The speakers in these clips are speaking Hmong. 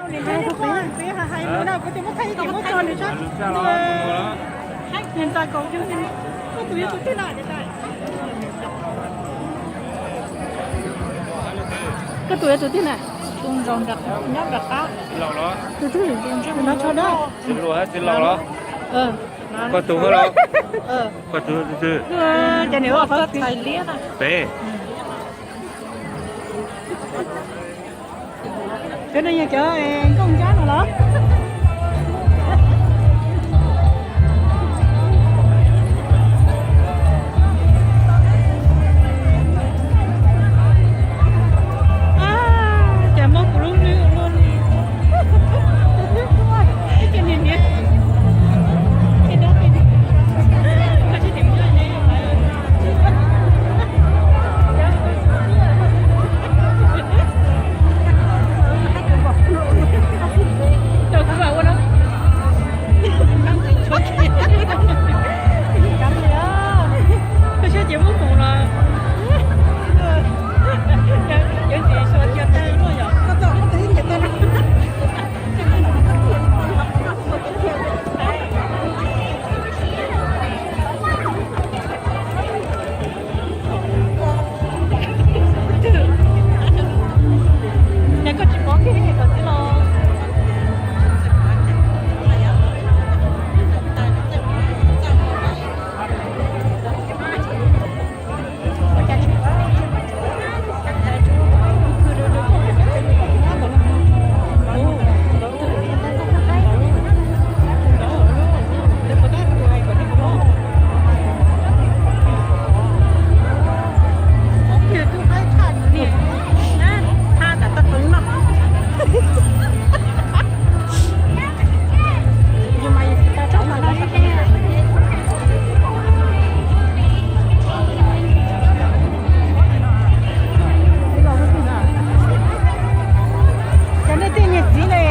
Koj tus yog tus twg na? Tus nraug nram, nyob nram qab. Tus twg? Tus nraug nram qab. Txiv hluas thiab txiv laus los? Koj tus hluas los? Koj tus tus twg? Cov niam ua qhov txhais liab na. Pem. Cov no yog cov nkauj ntsab no los? Cas muab kuv lub hlwb ua luaj li. Ib co niag niam. Koj siab ces muab mus los. Cov ntxim xyuas cia tag luaj yom. Ces koj tsis pom kiag kom txiv los. Cov nej tej niag txiv ne.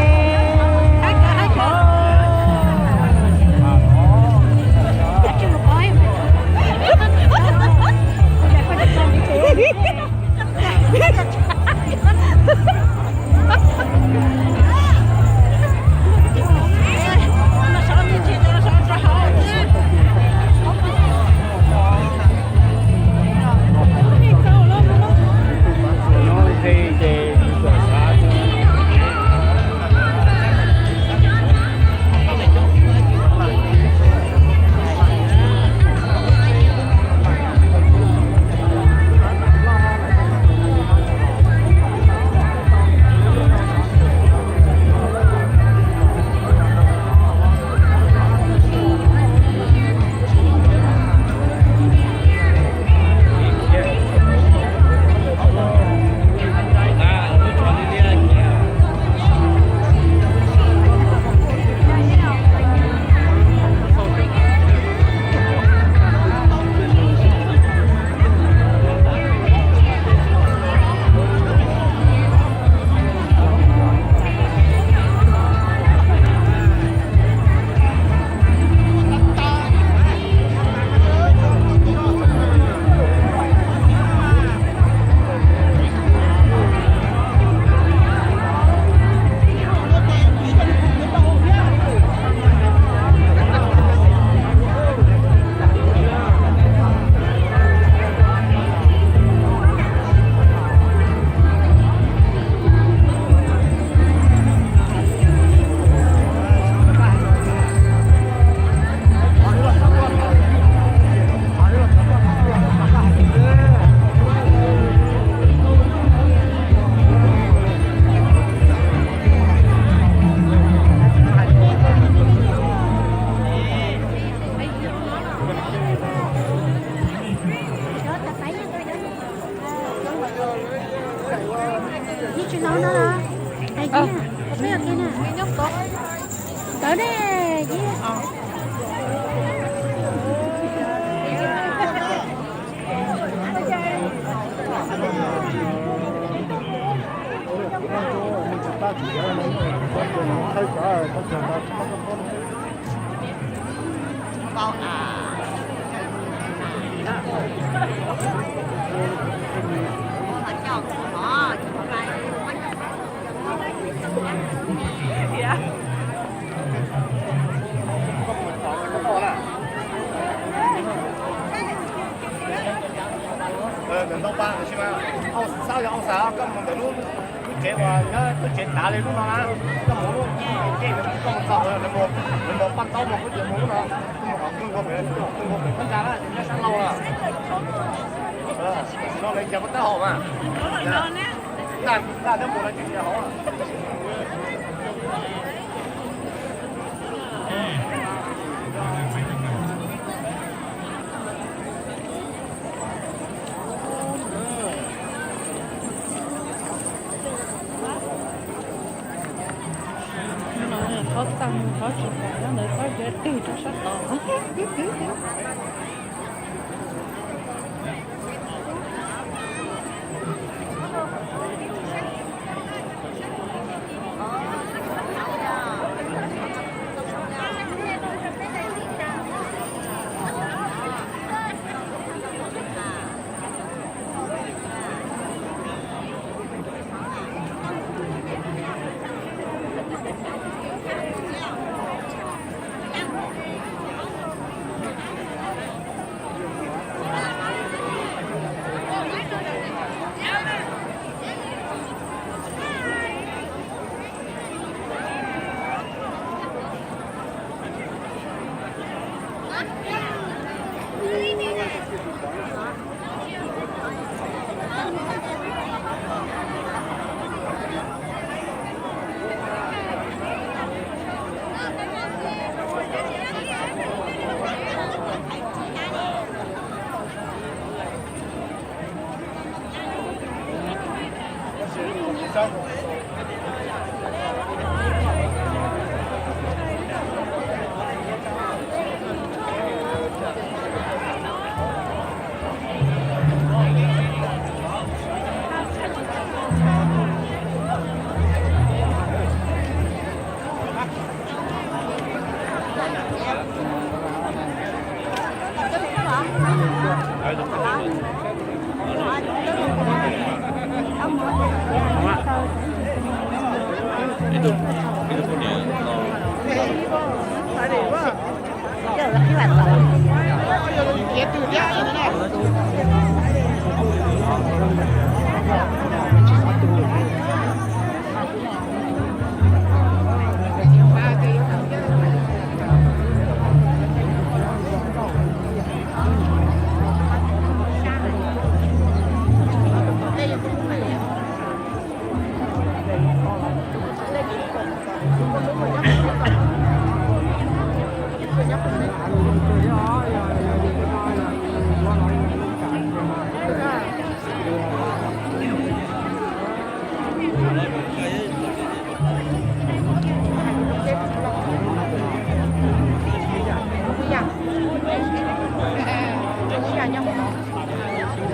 Lub tsev uas nyob lub tsev tav li lub no na, koj mus lub tsev nws mus txog, nws mus paj ntaub mus kub ces mus lub no, koj mus qhov kub nkaus pem, kub nkaus pem phab ntsa na, nyob sab laug na. No lawv ncaws koj tab hau mas. Ntaj ntaj thiab mus no tsis ncaws hauv. Qhov tag qhov tsis tas nyob ntawd, qhov tsev twg rau sab tod.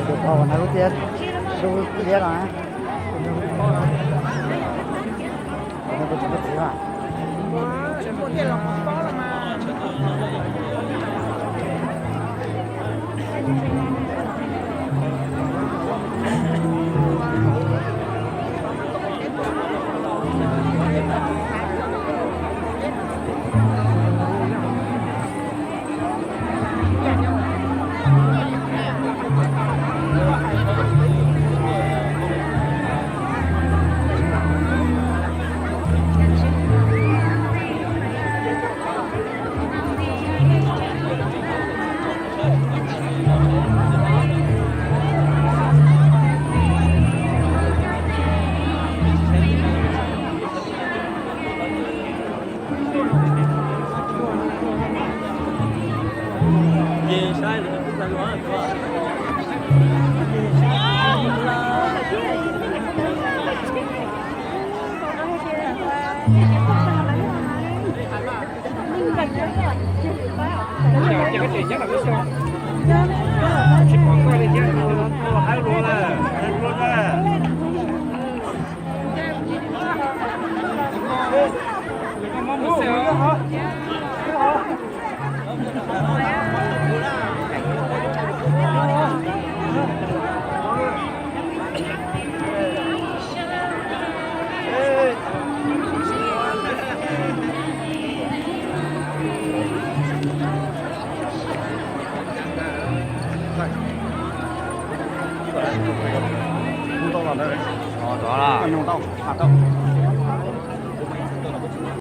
Tus qhov uas nws lub tiab, lub tiab no na. Tus no kuv tsis paub txiv mas. Tau los ntawd. Tau los. Tau, tau.